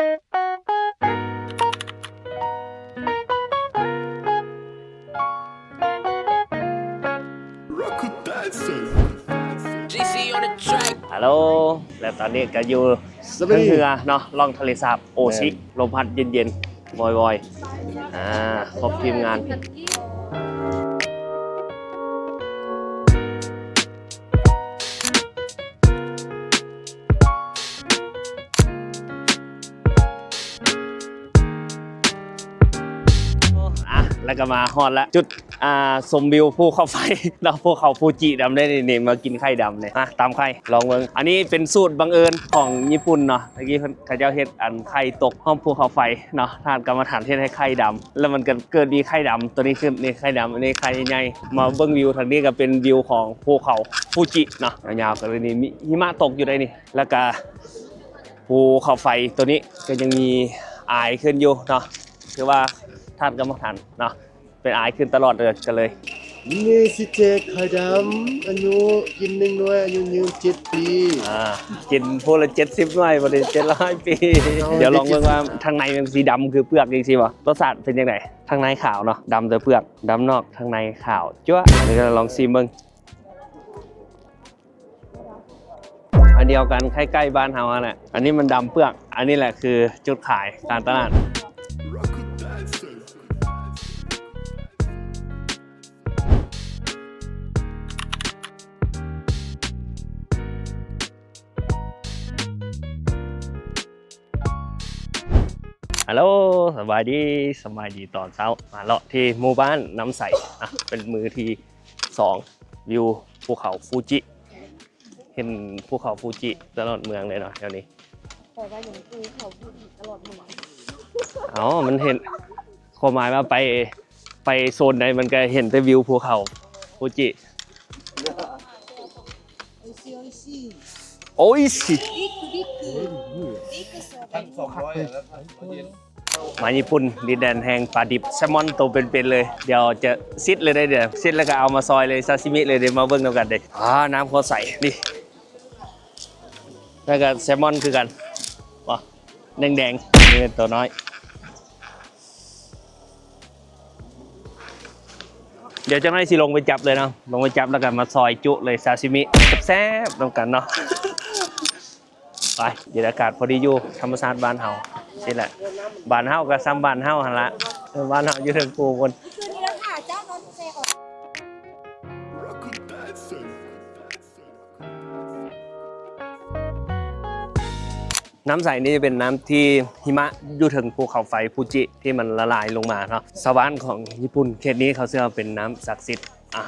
G C on the track. ຮາໂຫຼ ແລະຕອນນີ້ກໍຢູ່ ສະເບຍດີ ເທິງເຮືອເນາະ ລ່ອງທະເລສາບໂອຊິ ແມ່ນ ລົມພັດເຢັນໆ ວອຍໆ ອ່າ ຄົບທີມງານ. ອ່ະ ແລ້ວກໍມາຮອດລະ ຈຸດ ອ່າ ຊົມວິວພູເຂົາໄຟເນາະ ພູເຂົາຟູຈິດຳໄດ້ນີ້ ນີ້ມາກິນໄຂ່ດຳນີ້ ມາຕຳໄຂ່ລອງເບິ່ງ. ອັນນີ້ເປັນສູດບັງເອີນຂອງຍີ່ປຸ່ນເນາະ ຕະກີ້ເພິ່ນ ເຂົາເຈົ້າເຮັດອັນໄຂ່ຕົກຮອບພູເຂົາໄຟເນາະ ທ່ານກຳມະຖານເຮັດໃຫ້ໄຂ່ດຳ ແລ້ວມັນກໍເກີດມີໄຂ່ດຳຕົວນີ້ຂຶ້ນ ນີ້ໄຂ່ດຳ ອັນນີ້ໄຂ່ໃຫຍ່. ມາເບິ່ງວິວທາງນີ້ກໍເປັນວິວຂອງພູເຂົາຟູຈິເນາະ ຍາວໆ ກໍເລີຍນີ້ມີຫິມະຕົກຢູ່ໃດນີ້ ແລ້ວກໍພູເຂົາໄຟຕົວນີ້ກໍຍັງມີອາຍຂຶ້ນຢູ່ເນາະ ຄືວ່າທ່ານກຳມະຖານເນາະ ເປັນອາຍຂຶ້ນຕະຫຼອດເລີຍ ກໍເລີຍ ມື້ນີ້ຊິແຈກໄຂ່ດຳ ອາຍຸ ກິນໜຶ່ງໜ່ວຍ ອາຍຸຍືນເຈັດປີ. ອ່າ ກິນຜູ້ລະເຈັດສິບໜ່ວຍ ບັດນີ້ເຈັດຮ້ອຍປີ. ເອົາ ດຽວລອງເບິ່ງວ່າທາງໃນມັນຊິດຳຄືເປືອກຈັ່ງຊີ້ບໍ່? ລົດຊາດເປັນຈັ່ງໃດ? ທາງໃນຂາວເນາະ ດຳແຕ່ເປືອກ ດຳນອກ ທາງໃນຂາວຈັ້ວ. ດຽວລອງຊີມເບິ່ງ. ອັນດຽວກັນ ໃກ້ໆ ບ້ານເຮົາຫັ້ນແຫຼະ. ອັນນີ້ມັນດຳເປືອກ ອັນນີ້ແຫຼະຄືຈຸດຂາຍການຕະຫຼາດ. ຮາໂຫຼ ສະບາຍດີ ສະບາຍດີຕອນເຊົ້າ ມາເລາະທີ່ໝູ່ບ້ານນ້ຳໃສ ອ່ະ ເປັນມື້ທີສອງ ວິວພູເຂົາຟູຈິ ເຫັນພູເຂົາຟູຈິຕະຫຼອດເມືອງເລີຍເນາະແຖວນີ້. ແປວ່າຫຍັງ? ພູເຂົາຟູຈິຕະຫຼອດເມືອງ. ເອົ້າ ມັນເຫັນ ຄວາມໝາຍວ່າໄປ ໄປໂຊນໃດມັນກໍເຫັນແຕ່ວິວພູເຂົາຟູຈິ. ໂອອິຊິ ມາຍີ່ປຸ່ນ ດິນແດນແຫ່ງປາດິບ ແຊມອນໂຕເປັນໆ ເລີຍ. ດຽວຈະຊິດເລີຍເດ້ ຊິດແລ້ວກໍເອົາມາຊອຍເລີຍ ຊາຊິມິເລີຍເດ້. ມາເບິ່ງນຳກັນເດ້. ອ່າ ນ້ຳກໍໃສນີ້ ແລ້ວກໍແຊມອນຄືກັນ ແດງໆ ນີ້ເປັນໂຕນ້ອຍ. ດຽວຈັກໜ້ອຍຊິລົງໄປຈັບເລີຍເນາະ ລົງໄປຈັບແລ້ວກໍມາຊອຍຈຸເລີຍ ຊາຊິມິແຊບໆ ນຳກັນເນາະ. ໄປ ບັນຍາກາດພໍດີຢູ່ ທຳມະຊາດບ້ານເຮົາຊີ້ແຫຼະ. ບ້ານເຮົາກໍຊ່ຳບ້ານເຮົາຫັ້ນລະ ເອີ ບ້ານເຮົາຢູ່ເທິງພູພຸ້ນ. ນ້ຳໃສນີ້ເປັນນ້ຳທີ່ຫິມະຢູ່ເທິງພູເຂົາໄຟຟູຈິທີ່ມັນລະລາຍລົງມາເນາະ. ຊາວບ້ານຂອງຍີ່ປຸ່ນເຂດນີ້ເຂົາເຊື່ອວ່າເປັນນ້ຳສັກສິດ. ອ່ະ